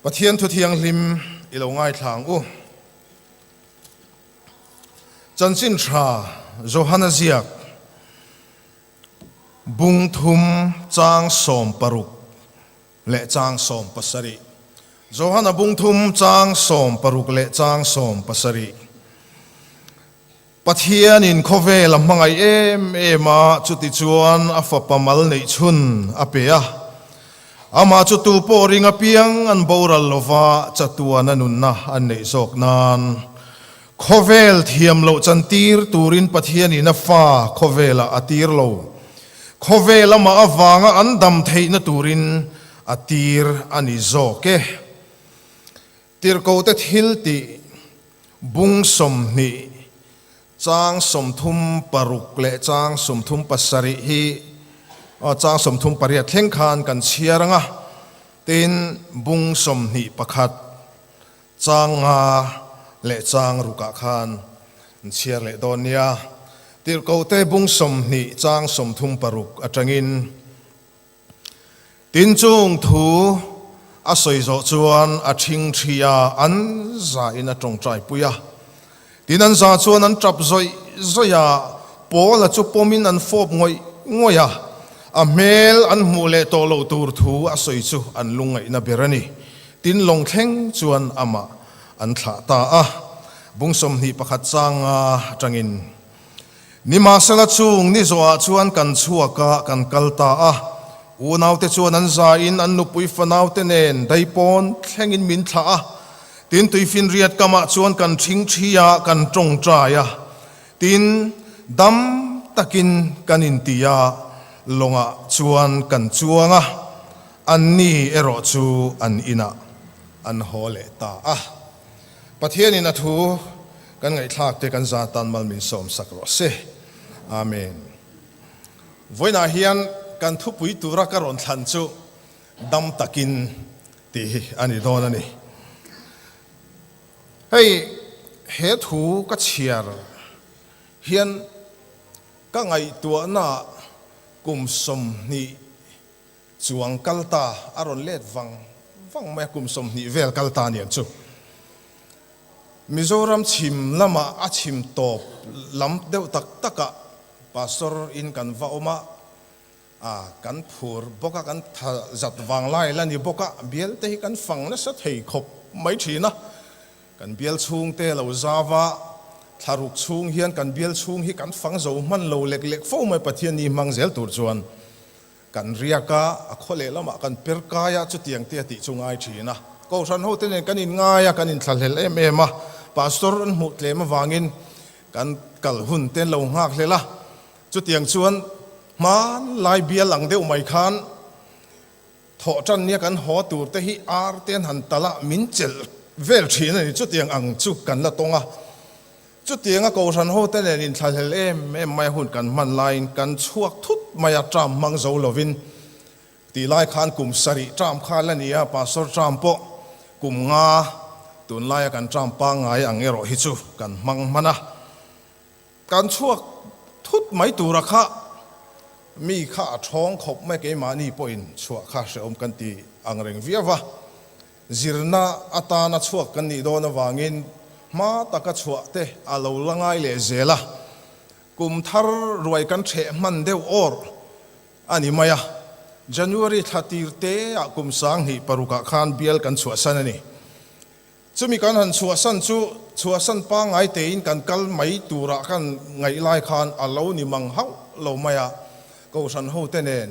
Pathian thu thianghlim i lo ngaithla ang u. Chanchin tha Johana ziak bung thum chang 60 leh chang 70. Johana bung thum chang 60 leh chang 70. Pathianin khawvel a hmangaih em em a, chutichuan a fapa mal neih chhun a pe a. Amah chu tu pawh ring apiang an boral lova chatuan a nunna an neih zawk nan khawvel thiam loh chantir turin Pathianin a fa khawvelah a tir lo. Khawvel amah avanga an dam theihna turin a tir a ni zawk e. Tirhkohte thil tih bung 20 chang 36 leh chang 37 hi chang 38 thleng khan kan chhiar ang a, tin bung 21 chang 5 leh chang 6ah khan an chhiar leh dawn nia. Tirhkohte bung 20 chang 36 atangin. Tin chung thu a sawi zawh chuan a ṭhing ṭhi a, an za in a ṭawngṭai pui a. Tin an za chuan an ṭap zawih zawih a, Paula chu pawmin an fawp ngawih ngawih a, a hmel an hmuh leh tawh loh tur thu a sawi chu an lungngaihna ber a ni. Tin lawng thleng chuan amah an thlah ta a, bung 21 changa aṭangin. Nimahsela chung ni zawhah chuan kan chhuak a, kan kal ta a. Unaute chuan an zain an nupui fanaute nen daipawn thlengin min thlah a. Tin, tuifinriat kamah chuan kan ṭhing ṭhi a, kan ṭawngṭai a. Tin, dam takin kan inti a, lawngah chuan kan chuang a, anni erawh chu an inah an haw leh ta a. Pathianin a thu kan ngaihthlak te kan za tan mal min sawm sak rawh se. Amen. Vawiinah hian kan thupui tura ka rawn thlan chu dam takin tih hi a ni dawn a ni. Hei he thu ka chhiar hian ka ngaihtuahna kum 20 Chuang kal ta a rawn let vang vang mai a, kum 20 vel kal ta aniang chu. Mizoram chhim lamah a chhim tawp lam deuh tak takah Pastor in kan va awm a, a kan phur bawk a, kan tha zat vang lai la ni bawk a, bial te hi kan fang nasa thei khawp mai thin a. Kan bial chhung te lo zau a, thlaruk chhung hian kan bial chhung hi kan fang zo hman lo lek lek fo mai Pathian ni hmang zel tur chuan. Kan riak a, a khaw leh lamah kan per kai a, chutiang te a tih chu ngai thin a. Kohhran ho te nen kan inngai a, kan inthlahlel em em a, Pastor an hmuh tlem avangin kan kal hun te an lo nghak hlel a. Chutiang chuan hmanlai bial ang deuh mai khan thawh tan nia kan haw tur te hi ar te an han talh a, min chelh vel thin a ni, chutiang ang chu kan la tawng a. Chutianga Kohhran hote nen inthlahlel em em mai hun kan hman laiin kan chhuak thut mai a, term hmang zo lovin tih lai khan kum 7 term kha la ni a, Pastor term pawh kum 5 tunlaia kan term pangngai ang erawh hi chu kan hmang hman a, kan chhuak thut mai tura kha mi kha a thawng khawp mai keimahni pawhin chhuah kha hrehawm kan ti ang reng viau va. Zirna atana chhuak kan nih dawn avangin hma taka chhuah te a lo la ngai leh zel a, kum thar ruai kan ṭheh hman deuh awr a ni mai a. January thla tir te ah kum 2006ah khan bial kan chhuahsan a ni. Chumi kan han chhuahsan chu chhuahsan pangngai tein kan kal mai turah kan ngaih lai khan a lo ni mang hauh lo mai a, Kohhran hote nen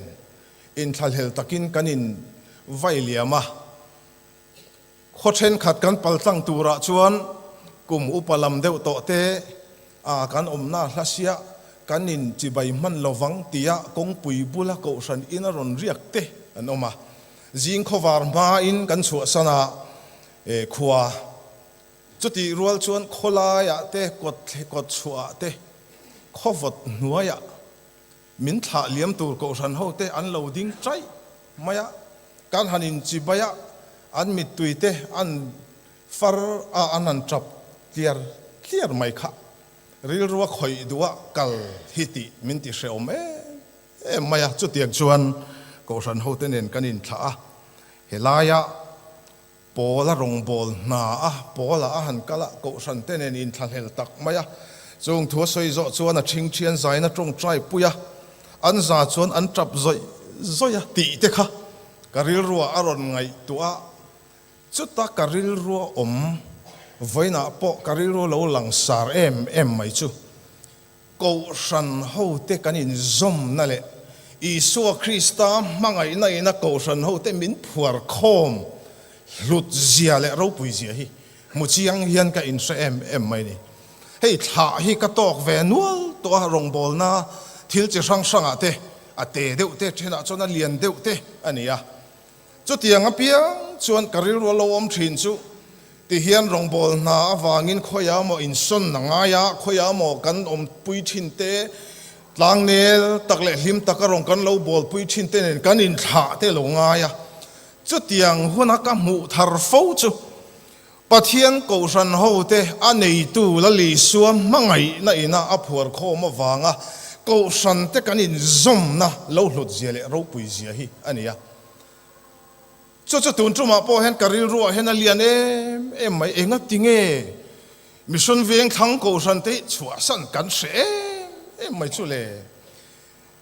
Inthlahlel takin kan in vai liam a, khaw thenkhat kan pal tlang turah chuan kum upa lam deuh tawh te a kan awmna hla sia kan in chibai hman lovang tia kawngpui bula kohhran in a rawn riak te an awm a. Zing khawvar hmain kan chhuahsan a, khua chutih rual chuan khawlaiah te kawt kawt chhuahah te khawvawt hnuaiah Min thlah liam tur kohhran ho te an lo ding chaih mai a, kan han in chibai a, an mittui te an far a an han tap tliar tliar mai kha. Rilru a khawih duh a kal hi tih min ti hrehawm em em mai a, chutiang chuan kohhran ho te nen kan inthlah a, helaia. Paula rawngbâwl hna a, Paula a han kal a, kohhran te nen inthlahlel tak mai a. Chung thu a sawi zawh chuan a ṭhingṭhian zaina ṭawngṭai pui a, an za chuan an ṭap zawih zawih a tih te kha ka rilruah a rawn ngaihtuah a. Chuta ka rilrua awm vawiinah pawh ka rilru lo langsar em em mai chu Kohhran hote kan inzawmna leh Isua Krista hmangaihna ina kohhran hote min phuar khawm hlut zia leh ropui zia hi hmu chiang hian ka inhre em em mai ni. Hei thlah hi ka tawk ve nual tawh a, rawngbawlna thil chi hrang hrangah te a te deuh te, thenah chuan a lian deuh te a ni a. Chutiang apiang chuan ka rilru a lo awm thin chu ti hian rawngbâwl hna avangin khawiah maw insawn a ngai a, khawiah maw kan awmpui thin te, tlangnel tak leh hlim taka rawn kan lo bawlpui thin te nen kan inthlah te lo ngai a. Chutiang huna ka hmuh thar fo chu Pathian Kohhran hote a neitu Lal Isua hmangaihna ina a phuar khawm avanga Kohhran te kan inzawmna lo hlut zia leh ropui zia hi a ni a. Chu chu tun tumah pawh hian ka rilruah hian a lian em em mai. Enga tinge Mission Vengthlang Kohhran te hi chhuahsan kan hre em em mai chu le?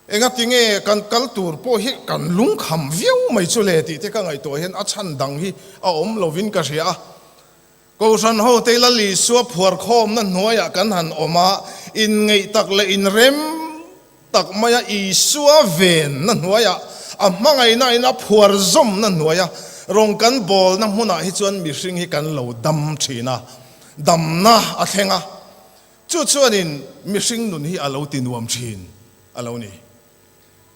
Engati nge kan kal tur pawh hi kan lungkham viau mai chu le tih te ka ngaihtuah hian a chhan dang hi a awm lovin ka hria a. Kohhran ho te Lal Isua phuarkhawmna hnuaiah kan han awm a, inngeih tak leh inrem tak maia Isua venna hnuaiah, a hmangaihna in a phuar zawmna hnuaia rawn kan bawlna hmunah hi chuan mihring hi kan lo dam thin a, damna a thleng a. Chu chuanin mihring nun hi a lo ti nuam thin a lo ni.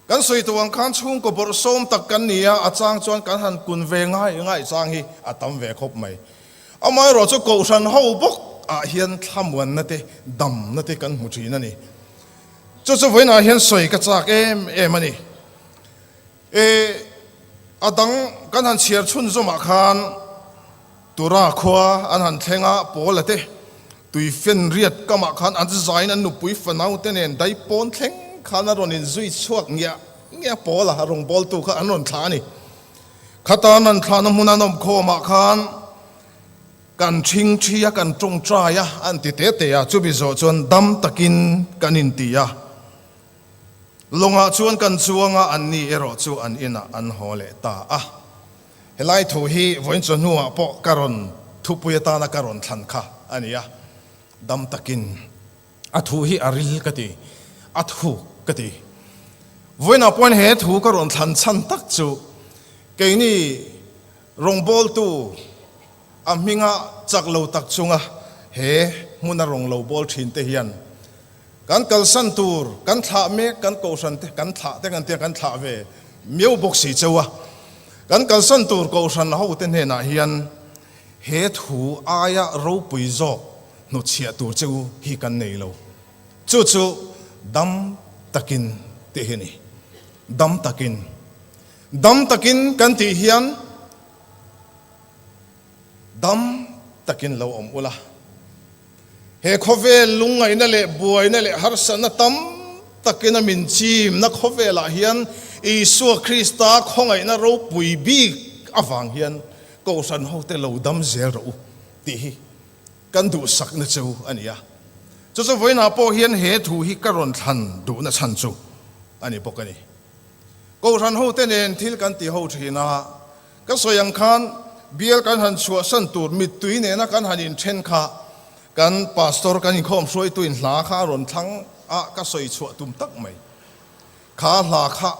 Kan sawi tawh ang khan chhungkaw bawrh sawm tak kan ni a, a chang chuan kan han kun ve ngai ngai chang hi a tam ve khawp mai. Amaherawh chu Kohhran ho bawk ah hian thlamuanna te, damna te kan hmu thin a ni. Chu chu vawiinah hian sawi ka chak em em a ni. E, a dang kan han chhiar chhunzawmah khan Tura khua an han thleng a, Paula te tui fen riat kamah khan an zaiin an nupui fanau te nen daipawn thleng khan a rawn inzui chhuak ngiah ngiah a, Paula rawngbawltu kha an rawn thlah a ni. Khata an rawn thlahna hmun an awm khawmah khan kan ṭhingṭhi a, kan ṭawngṭai a, an ti te te a, chumi zawh chuan dam takin kan inti a. Lawngah chuan kan chuang a, anni erawh chu an inah an haw leh ta a. Helai thu hi vawiin chawhnuah pawh ka rawn thupui atana ka rawn thlan kha a ni a, dam takin a thu hi a ril ka ti, a thuk ka ti. Vawiinah pawhin he thu ka rawn thlan chhan tak chu keini rawngbawltu a hminga chak lo tak chunga he hmuna rawn lo bawl thin te hian Kan kalsan tur, kan thlah mek, kan kohhran te kan thlah te kan tia kan thlah ve miau bawk si cheu a. Kan kalsan tur kohhran ho te hnenah hian he thu aia ropui zawk hnutchhiah tur cheu hi kan nei lo. Chu chu dam takin tih hi a ni. Dam takin. Dam takin kan tih hian dam takin lo awm ula. He khawvel lungngaihna leh buaina leh harsatna tam takin a min chimna khawvelah hian Isua Krista khawngaihna ropui bik avang hian Kohhran hote lo dam zel rawh u tih hi kan duhsakna chu a ni a. Chu chu vawiinah pawh hian he thu hi ka rawn thlan duhna chhan chu a ni bawk a ni. Kohhran hote nen thil kan ti ho thin a, Ka sawi ang khan bial kan han chhuahsan tur mittui nena kan han inthen kha kan pastor kan inkhawm hruaituin hla kha a rawn thlang a, ka sawi chhuah tum tak mai. Kha hla kha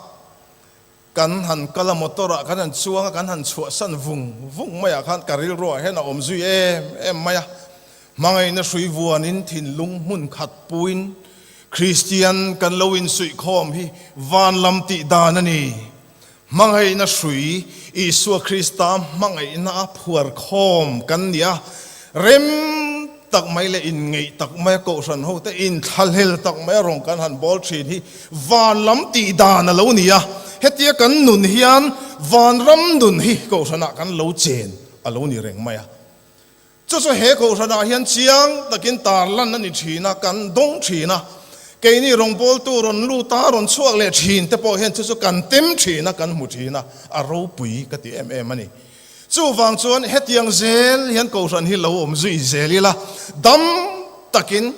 kan han kal a, motor ah kan han chuang a, kan han chhuahsan vung vung mai ah khan ka rilruah hian a awm zui em em mai a. Hmangaihna hrui vuanin thinlung hmun khat puin Kristian kan lo insuihkhawm hi van lam tih dan a ni. Hmangaihna hrui, Isua Krista hmangaihna a phuar khawm kan ni a, rem tak mai leh inngeih tak mai a kohhran hote inthlahlel tak mai a rawn kan han bawl thin hi van lam tih dan a lo ni a, hetia kan nun hian vanram nun hi kohhranah kan lo chen a lo ni reng mai a. Chu chu he kohhranah hian chiang takin tarlan a ni thin a, kan dawng thin a. Keini rawngbawltu rawn lut a, rawn chhuak leh thin te pawh hian chu chu kan tem thin a, kan hmu thin a, a ropui ka ti em em a ni. Chuvang chuan hetiang zel hian Kohhran hi lo awm zui zel ila, dam takin,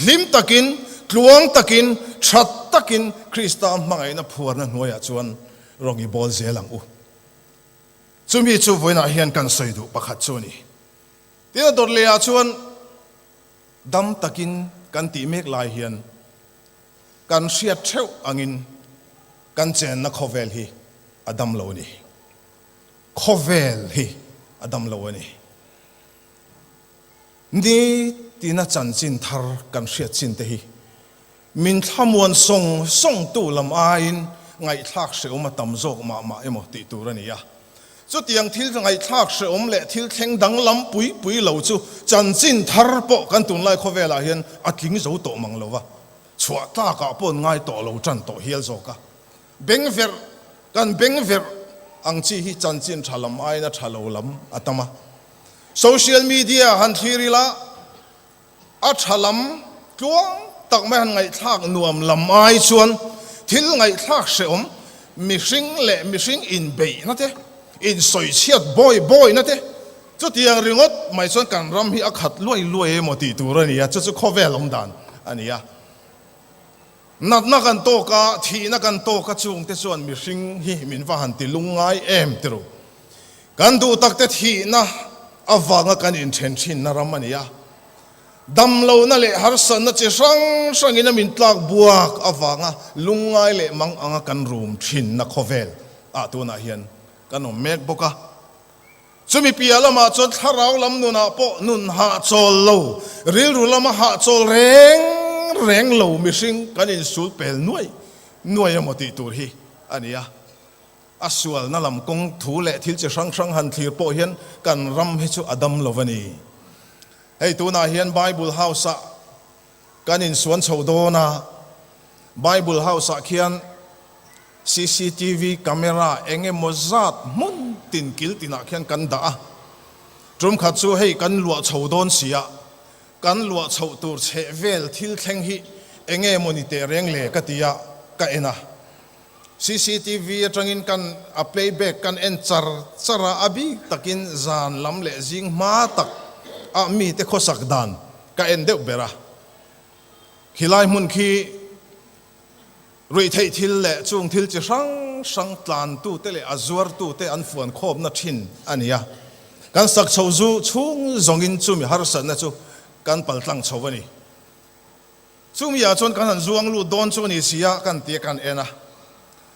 hlim takin, tluang takin, that takin Krista hmangaihna phuarna hnuaiah chuan rawng i bawl zel ang u. Chumi chu vawiinah hian kan sawi duh pakhat chu a ni. Tin, a dawt lehah chuan dam takin kan tih mek lai hian kan hriat theuh angin kan chenna khawvel hi a dam lo a ni. Khawvel hi a dam lo a ni. Ni tina chanchin thar kan hriat chin te hi min thlamuan sawng sawngtu lam aiin ngaihthlak hrehawm a tam zawk mah mah emaw tih tur a ni a. Chutiang thil ngaihthlak hrehawm leh thil thleng danglam pui pui lo chu chanchin thar pawh kan tunlai khawvelah hian a tling zo tawh mang lo va, chhuah tlakah pawh an ngai tawh lo tan tawh hial zawk a. Bengverh, Kan bengverh ang chi hi chanchin tha lam aiin a tha lo lam a tam a. Social media han thlir ila a tha lam tluang tak mai han ngaihthlak nuam lam ai chuan thil ngaihthlak hrehawm mihring leh mihring inbeihna te, insawichhiat bawi bawina te chutiang ringawt mai chuan kan ram hi a khat luai luai emaw tih tur a ni a, chu chu khawvel awm dan a ni a. Natna kan tawk a, thihna kan tawk a chungte chuan mihring hi min va han ti lungngai em ti ru. Kan duh takte thihna avanga kan inthen thinna ram a ni a. Damlohna leh harsatna chi hrang hrangin a min tlak buak avanga lungngai leh mang anga kan rum thinna khawvel ah tunah hian kan awm mek bawk a. Chumi piah lamah chuan thlarau lam nunah pawh nun hahchawl lo, rilru lama hahchawl reng reng lo mihring kan insul pel nuai nuai emaw tih tur hi a ni a. A sualna lam kawng thu leh thil chi hrang hrang han thlir pawh hian kan ram hi chu a dam lo a ni. Hei tunah hian Bible House-ah kan insuan chho dawn a, Bible House-ah khian Cctv camera eng emaw zat hmun tin kil tinah khian kan dah a, tum khat chu hei kan luah chho dawn si a, kan luah chhoh tur chheh vel thil thleng hi eng emaw ni teh reng le ka ti a, ka en a. Cctv atangin kan a playback kan en char char a, a bik takin zan lam leh zing hma tak a mite khawsak dan ka en deuh ber a. Khilai hmun khi Ruihtheih thil leh chung thil chi hrang hrang tlantute leh a zuartute an fuan khawpna thin a ni a. Kan sak chho zu chhung zawngin chumi harsatna chu kan paltlang chho a ni. Chumi ah chuan kan han zuang lut dawn chu a ni si a, kan ti a kan en a.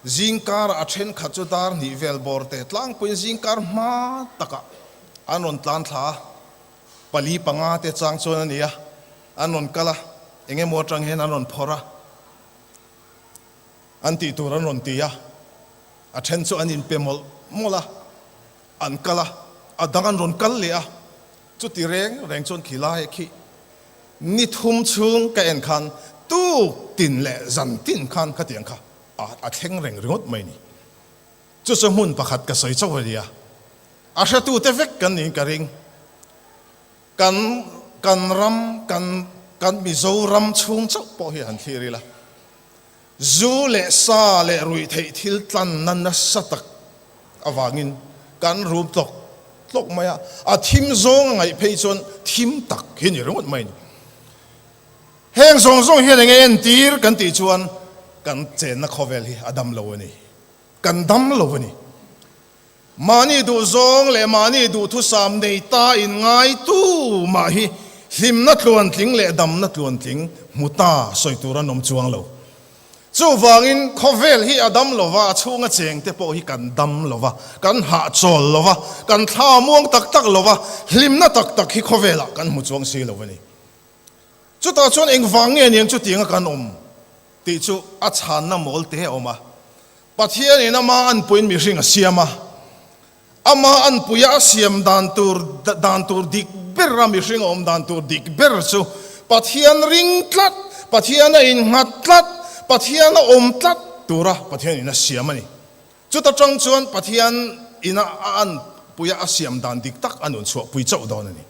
Zingkarah a thenkhat chu dar hnih vel bawr te tlangpuiin zingkar hma takah an rawn tlan thla a, pali panga te chang chuan a ni a, an rawn kal a, eng emaw atang hian an rawn phawrh a. An tih tur an rawn ti a, a then chu an inpe mawlh mawlh a, an kal a, a dang an rawn kal leh a, chuti reng reng chuan khi lai khi ni thum chhung ka en khan tuk tin leh zan tin khan khatiang kha a thleng reng ringawt mai ni. Chu chu hmun pakhat ka sawi chauh a nia, a hretute vek kan niin ka ring. Kan kan ram, kan kan Mizoram chhung chauh pawh hi han thlir ila, zu leh sa leh ruihtheih thil tlanna nasa tak avangin kan rum tlawk tlawk mai a, a thim zawng a ngaih phei chuan thim tak hi ni ringawt mai a ni. Heng zawng zawng hian enge entir kan tih chuan kan chenna khawvel hi a dam lo a ni, kan dam lo a ni. Mahni duhzawng leh mahni duhthusam nei ta in ngai tu mah hi hlimna tluantling leh damna tluantling hmu ta sawi tur an awm chuang lo. Chuvangin khawvel hi a dam lo va, a chhunga cheng te pawh hi kan dam lo va, kan hahchawl lo va, kan thla muang tak tak lo va, hlimna tak tak hi khawvelah kan hmu chuang si lo a ni. Chutah chuan engvang nge niang chutianga kan awm tih chu a chhanna mawl te a awm a. Pathianin ama anpuiin mihring a siam a, ama anpuia a siam dan tur dan tur dik ber a mihring a awm dan tur dik ber chu Pathian ring tlat, Pathian a innghat tlat, Pathian a awm tlat tura Pathianin a siam a ni. Chuta tang chuan Pathian ina a anpuia a siam dan dik tak a nun chhuahpui chauh dawn a ni.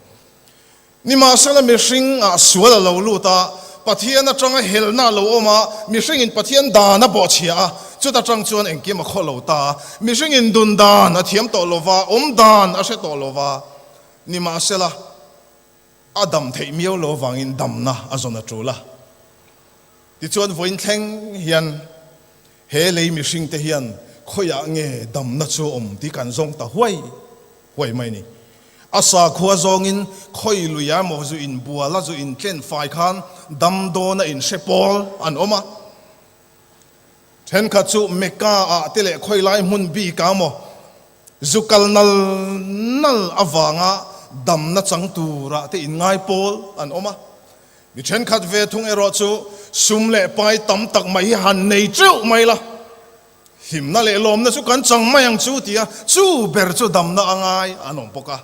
Nimahsela mihring ah sual a lo lut a, Pathian atanga helna a lo awm a, mihringin Pathian dan a bawhchhia a, Chuta tang chuan engkim a khaw lo ta. Mihring in dun dan a thiam tawh lo va, awm dan a hre tawh lo va. Nimahsela, a dam theih miau lo avangin damna a zawn a tul a. Tichuan vawiin thleng hian he lei mihringte hian khawiah nge damna chu a awm tih kan zawng ta huai huai mai a ni. A sakhua zawngin khawi luia emaw zu inbual a zu intlen fai khan dam dawn a inhre pawl an awm a. Thenkhat chu Mecca ah te leh khawi lai hmun bik ah maw zu kal nal nal avanga damna chang turah te inngai pawl an awm a. Mi thenkhat ve thung erawh chu sum leh pai tam tak mai hi han nei teuh mai la, hlimna leh lawmna chu kan chang mai ang chu tia chu ber chu damna a ngai an awm bawk a.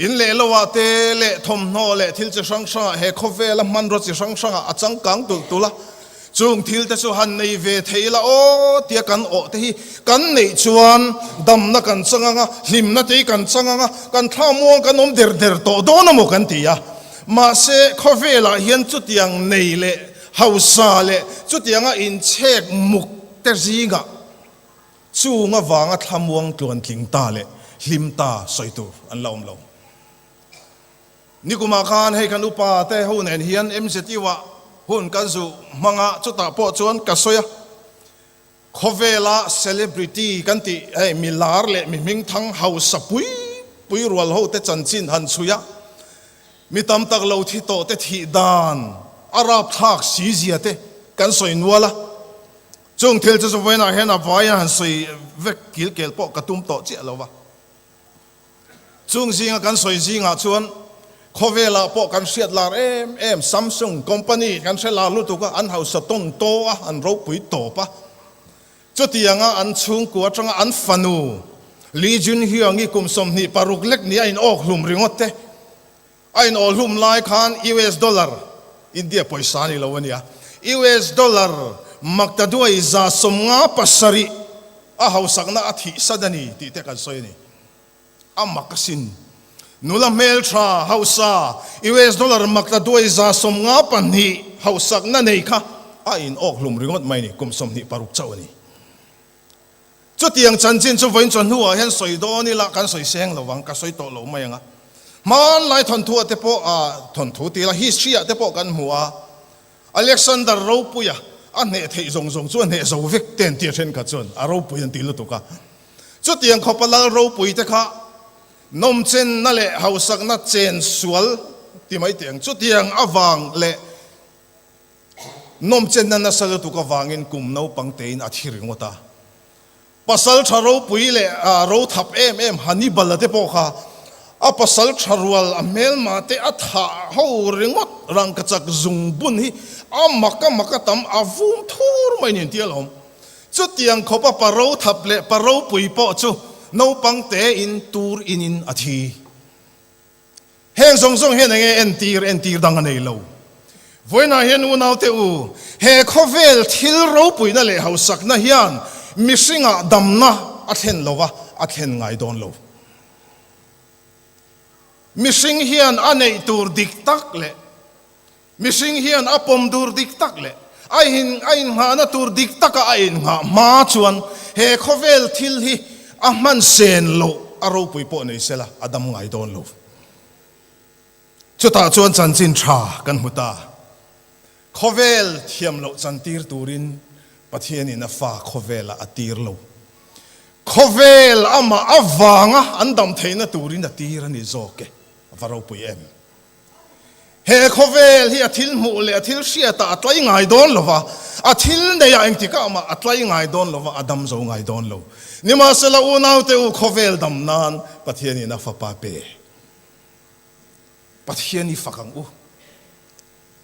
In leh lo ah te leh thawmhnaw leh thil chi hrang hrangah he khawvela hmanraw chi hrang hrangah a changkang tulh tulh a, chung thil te chu han nei ve thei ila aw tia kan awh te hi kan neih chuan damna kan chang ang a, hlimna te hi kan chang ang a, kan thlamuang kan awm der der tawh dawn a maw kan ti a. Mahse khawvelah hian chutiang nei leh hausa leh chutianga inchhek muk te zingah Chung avanga thlamuang tluantling ta leh hlim ta sawi tur an la awm lo. Nikumah khan hei kan upa te ho nen hian MZU ah hun kan zu hmang a, chutah pawh chuan ka sawi a, khawvela celebrity kan tih hei mi lar leh mi hmingthang hausa pui pui rual ho te chanchin han chhui a, mi tam tak lo thi tawh te thih dan a rapthlak si zia te kan sawi nual a. Chung thil chu vawiinah hian a vaia han sawi vek kil kel pawh ka tum tawh chiah lo va. Chung zinga kan sawi zingah chuan khawvelah pawh kan hriat lar em em Samsung company kan hre lar lutuk a, an hausa tawn taw a, an ropui tawp a. Chutianga an chhungkua atanga an fanu Lee Jun Hyung-i kum 26 lek ni a in awk hlum ringawt te, A in awhlum lai khan US dollar, India pawisa a ni lo a nia, US dollar maktaduai 57 a hausakna a thih sat a ni tih te kan sawi a ni. A mak asin. Nula hmeltha hausa US dollar maktaduai 52 hausakna nei kha a in awkhlum ringawt mai a ni, kum 26 chauh a ni. Chutiang chanchin chu vawiin chuan hnuah hian sawi dawn ila kan sawi seng lo vang, ka sawi tawh lo mai ang a. Hmanlai thawnthuah te pawh ah thawnthu ti ila history ah te pawh kan hmu a, Alexander ropuia a hneh theih zawng zawng chu a hneh zo vek te an ti a thenkhat chuan a ropui an ti lutuk a. Chutiang khawpa lal ropui te kha nawmchenna leh hausakna chen sual ti mai teh ang, chutiang avang leh Nawmchenna nasa lutuk avangin kum naupang tein a thi ringawt a. Pasal tha ropui leh ro thap em em Hannibal-a te pawh kha a pasal tha rual a hmelma te a thah ho ringawt rangkachak zung bun hi a mak a mak a tam a vum thur mai niin tia lawm. Chutiang khawp a pa ro thap leh pa ropui pawh chu naupang tein tur inin a thi. Heng zawng zawng hian enge entir entir dang a nei lo. Vawiinah hian unaute u, he khawvel thil ropuina leh hausakna hian mihringah damna a thlen lo va, a thlen ngai dawn lo. Mihring hian a neih tur dik tak leh mihring hian a pawm tur dik tak leh a in a innghahna tur dik taka a innghah hma chuan he khawvel thil hi a hman sen loh a ropui pawh nei sela a dam ngai dawn lo. Chutah chuan chanchin tha kan hmu ta. Khawvel thiam loh chantir turin Pathianin a fa khawvelah a tir lo. Khawvel amah avanga an dam theihna turin a tir a ni zawk e, a va ropui em. He khawvel hi a thil hmuh leh a thil hriatah a tlai ngai dawn lo va, a thil neiah engtikah mah a tlai ngai dawn lo va, a dam zo ngai dawn lo. Nimahsela unaute u, khawvel dam nan Pathianin a fapa pe. Pathian i fak ang u.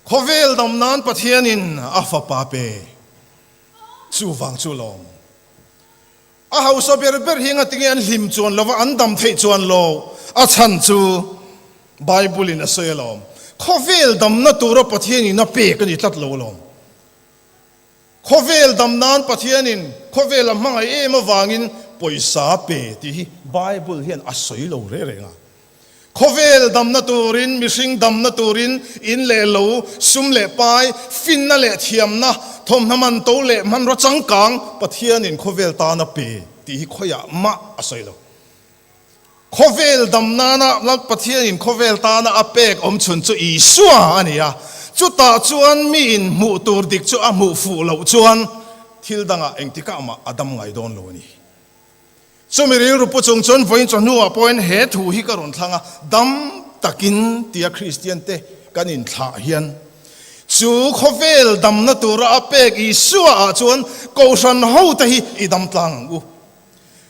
Khawvel dam nan Pathianin a fapa pe. Chuvang chu lawm. A hausa ber ber hi ngatinge an hlim chuan lova an dam theih chuan lo? A chhan chu Bible in a sawi alawm. Khawvel damna tura Pathian in a pek a ni tlat lo alawm. Khawvel dam nan Pathian in khawvel a hmangaih em avangin pawisa pe tih hi Bible hian a sawi lo reng reng a. Khawvel damna turin, mihring damna turin in leh lo, sum leh pai, finna leh thiamna, thawmhnaw man to leh hmanraw changkang Pathianin khawvel tana pe tih hi khawiah mah a sawi lo. Khawvel dam nana Lal Pathianin khawvel tana a pek awm chhun chu Isua a ni a, chutah chuan miin hmuh tur dik chu a hmuh fuh loh chuan thil dangah engtikah mah a dam ngai dawn lo a ni. Chumi rilru pu chung chuan vawiin chawhnuah pawhin he thu hi ka rawn thlang a, dam takin tia Kristiante kan inthlah hian chu khawvel damna tura a pek Isua ah chuan Kohhran hote hi i dam tlang ang u.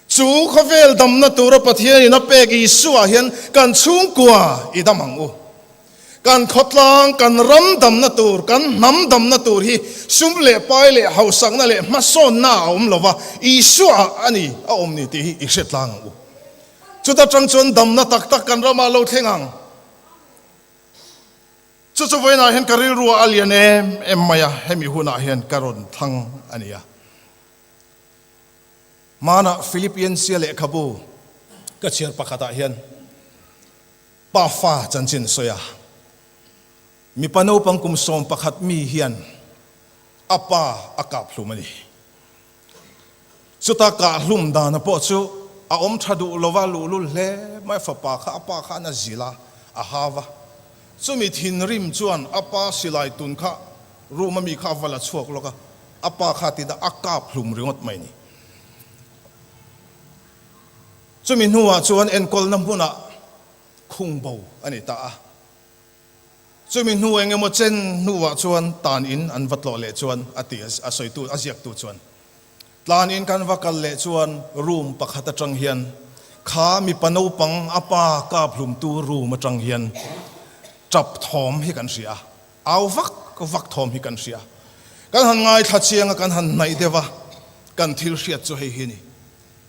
Chu khawvel damna tura Pathianin a pek Isua hian kan chhungkua i dam ang u. Kan khawtlang, kan ram damna tur, kan hnam damna tur hi sum leh pai leh hausakna leh hmasawnna a awm lo va, Isua a ni a awm ni tih hi i hre tlang ang u. Chuta tang chuan damna tak tak kan ramah lo thleng ang. Chu chu vawiinah hian ka rilrua a lian em em mai a, hemi hunah hian ka rawn thlang a ni a. Hmanah Philippians-ia lehkhabu ka chhiar pakhatah hian pa fa chanchin sawi a, mipa naupang kum 11 mi hian a pa a kap hlum a ni. Chuta kah hlum dana pawh chu a awm tha duh lova luhlul hle mai, fapa kha a pa khan a zil a, a hau a. Chumi thinrim chuan a pa silai tun kha room a mi kha a va la chhuak lawk a, A pa kha ti dah a kap hlum ringawt mai ni. Chumi hnuah chuan enkawlna hmunah khung bo a ni ta a. Chumi hnu eng emaw chen hnuah chuan tan in an va tlawh leh chuan a ti a sawitu a ziaktu chuan tlan in kan va kal leh chuan room pakhat atang hian kha mipa naupang a pa kap hlumtu room atang hian tap thawm hi kan hria a. Au vak vak thawm hi kan hria. Kan han ngaithla chiang a, kan han hnaih deuh a, kan thil hriat chu hei hi a ni,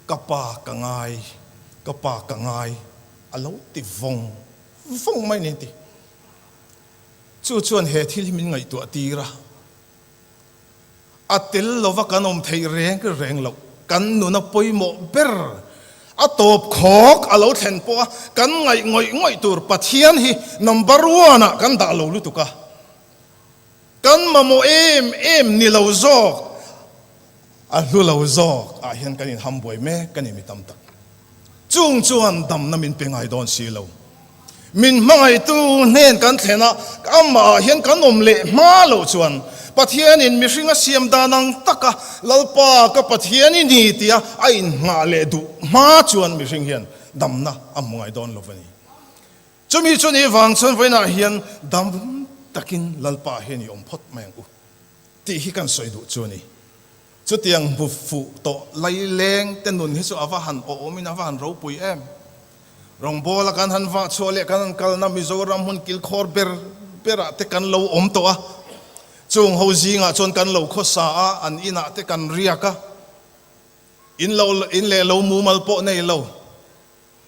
Ka pa ka ngai, ka pa ka ngai, a lo ti vawng vawng mai ni ti. Chu chuan he thil hi min ngaihtuah tir a, a tel lova kan awm theih reng reng loh, kan nuna pawimawh ber a tawp khawk a lo thlen pawh a, kan ngaih ngawih ngawih tur Pathian hi number one ah kan dah lo lutuk a, kan mamawh em em ni lo zawk, a hlu lo zawk ah hian kan inham buai mek a ni mi tam tak. Chung chuan damna min pe ngai dawn si lo. Min hmangaihtu hnen kan thlen a, amah ah hian kan awm leh hma loh chuan Pathianin mihring a siam dan ang taka Lalpa ka Pathian i ni tia a inngah leh duh hma chuan mihring hian damna a hmu ngai dawn lo a ni. Chumi chu ni vang chuan vawiinah hian dam takin Lalpa hian i awm phawt mai ang u tih hi kan sawi duh chu a ni. Chutiang hmu fuh tawh laileng te nun hi chu a va han awhawmin a va han ropui em. Rawngbawla kan han vah chhuah leh kan han kalna Mizoram hmun kilkhawr ber berah te kan lo awm tawh a. Chung ho zingah chuan kan lo khawsa a, an inah te kan riak a. In lo in leh lo mumal pawh nei lo.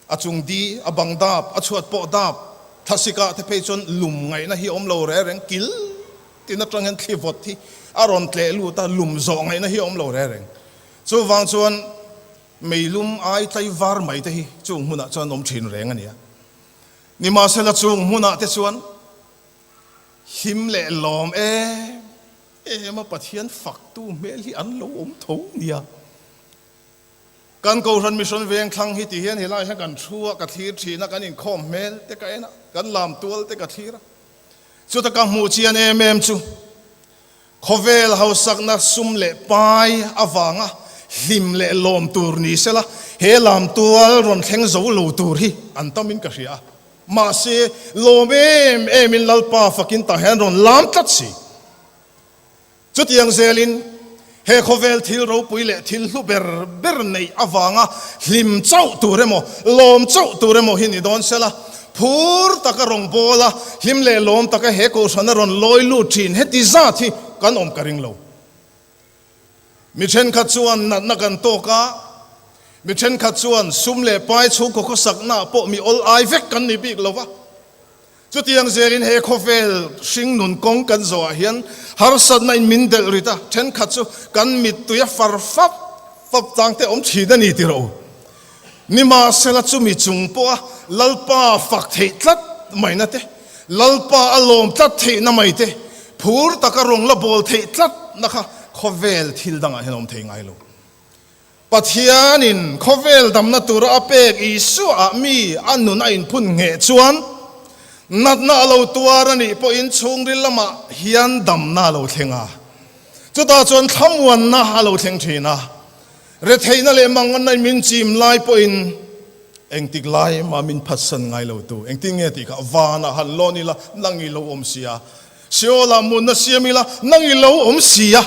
A chung di, a bang dap, a chhuat pawh dap, thlasik ah te phei chuan lum ngaihna hi awm lo reng reng, kil tin atang hian thli vawt hi a rawn tleh lut a, lum zawh ngaihna hi awm lo reng reng. Chuvang chuan meilum ai tlai var mai te hi chung hmunah chuan awm thin reng a ni a. Nimahsela chung hmunah te chuan hlim leh lawm em em a Pathian faktu hmel hi an lo awm tho nia. Kan Kohhran Mission Vengthlang hi ti hian helai hian kan thu a, ka thlir thin a, kan inkhawm hmel te ka en a, kan lam tual te ka thlir a. Chuta ka hmuh chian em em chu khawvel hausakna sum leh pai avanga hlim leh lawm tur ni sela he lam tual rawn thleng zo lo tur hi an tamin ka hria a. Mahse, lawm em emin Lalpa fakin tah hian rawn lam tlat si. Chutiang zelin, he khawvel thil ropui leh thil hlu ber ber neih avanga hlim chauh tur emaw, lawm chauh tur emaw hi ni dawn sela, phur taka rawngbawla hlim leh lawm taka he kohhrana rawn lawi lut thin heti zat hi kan awm ka ring lo. Mi thenkhat chuan natna kan tawk a, mi thenkhat chuan sum leh pai chhungkaw khawsaknaah pawh mi awl ai vek kan ni bik lo va. Chutiang zelin he khawvel hringnun kawng kan zawhah hian harsatna in min delh rit a, thenkhat chu kan mittui a far fap fap chang te awm thin a ni ti rawh u. Nimahsela chumi chung pawha Lalpa fak theih tlat maina te, Lalpa a lawm tlat theihna mai te, phur taka rawng la bawl theih tlatna kha khawvel thil dangah hian a awm thei ngai lo. Pathianin khawvel damna tura a pek Isuaah mi a nun a inphun ngheh chuan natna a lo tuar a nih pawhin chhungril lamah hian damna a lo thleng a, chutah chuan thlamuanna a lo thleng thin a. Retheihna leh manganna in min chim lai pawhin engtik lai mah min phatsan ngai lo tu. Engtin nge tih kha vanah han lawn ila nang i lo awm si a, Seolah munna siam ila nang i lo awm si a.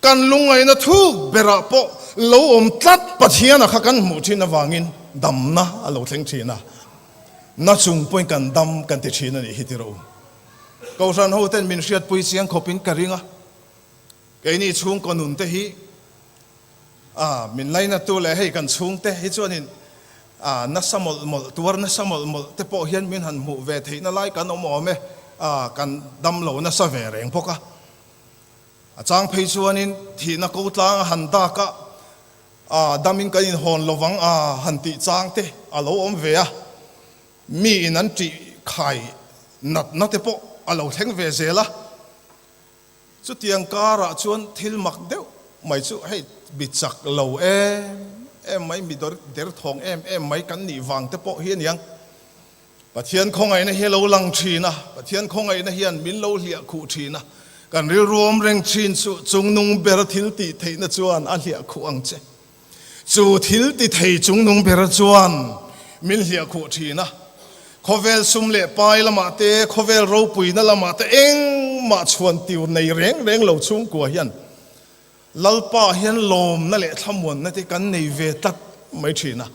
Kan lungngaihna thuk berah pawh lo awm tlat Pathiana kha kan hmuh thin avangin damna a lo thleng thin a, na chung pawhin kan dam kan ti thin a nih hi ti rawh u. Kohhran hoten min hriatpui chiang khawpin ka ring a, keini chhungkaw nun te hi a min lainatu leh hei kan chhungte hi chuanin a nasa mawlh mawlh tuar nasa mawlh mawlh te pawh hian min han hmuh ve theihna lai kan awm awm e, a kan dam lo nasa ve reng bawk a. A chang phei chuanin thihna ko tlang a han dak a, a damin kan inhawn lovang a han tih chang te a lo awm ve a, mi in an tih khai natna te pawh a lo thleng ve zel a. Chutiang karah chuan thil mak deuh mai chu hei mi chak lo em em mai, mi derthawng em em mai kan nih vang te pawh hi a niang. Pathian khawngaihna hi a lo lang thin a, Pathian khawngaihna hian min lo hliah khuh thin a, kan rilruam reng thin chu chungnung bera thil tih theihna chuan a hliah khuh ang che. Chu thil ti thei chungnung bera chuan min hliah khuh thin a, khawvel sum leh pai lamah te, khawvel ropuina lamah te engmah chhuan tir nei reng reng lo chhungkua hian Lalpa hian lawmna leh thlamuanna te kan nei ve tlat mai thin a.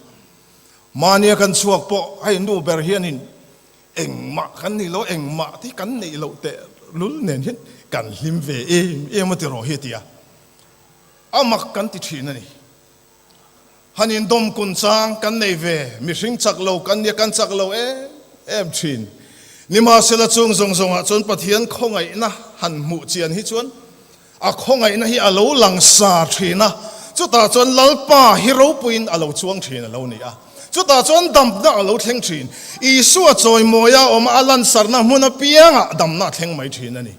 Mahnia kan chhuak pawh hei nu ber hianin engmah kan ni lo, engmah te kan neih loh teh lul nen hian kan hlim ve em em a ti rawh hi a ti a, a mak kan ti thin a ni. Han indawm kun chang kan nei ve, mihring chak lo kan nia kan chak lo em em thin. Nimahsela chung zawng zawngah chuan Pathian khawngaihna han hmuh chian hi chuan A khawngaihna hi a lo lang sa thin a, chutah chuan Lalpa hi ropuiin a lo chuang thin a lo ni a, chutah chuan damna a lo thleng thin. Isua chawimawia awm a lansarna hmun apiangah damna a thleng mai thin a ni.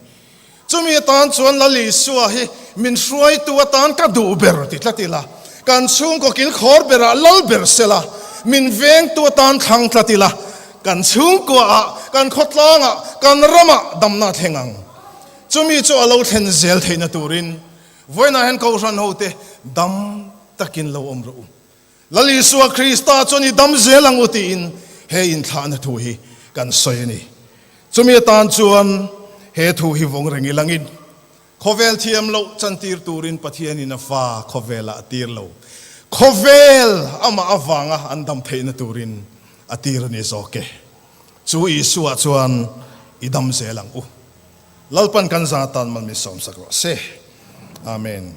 Chumi atan chuan Lal Isua hi min hruaitu atan ka duh ber ti tlat ila, kan chhungkaw kilkhawr berah lal ber sela, min vengtu atan thlang tlat ila, kan chhungkuaah, kan khawtlangah, kan ramah damna a thleng ang. Chumi chu a lo thlen zel theihna turin vawiinah hian Kohhran hote dam takin lo awm rawh u. Lal Isua Krista chuan i dam zel ang u tiin he inthlahna thu hi kan sawi a ni. Chumi atan chuan he thu hi vawng reng ilangin khawvel thiam loh chantir turin Pathianin a fa khawvelah a tir lo. Khawvel amah avanga an dam theihna turin a tir a ni zawk e. Chu Isua chuan i dam zel ang u. Lalpan kan zah tan mal min sawmsak rawh se. Amen.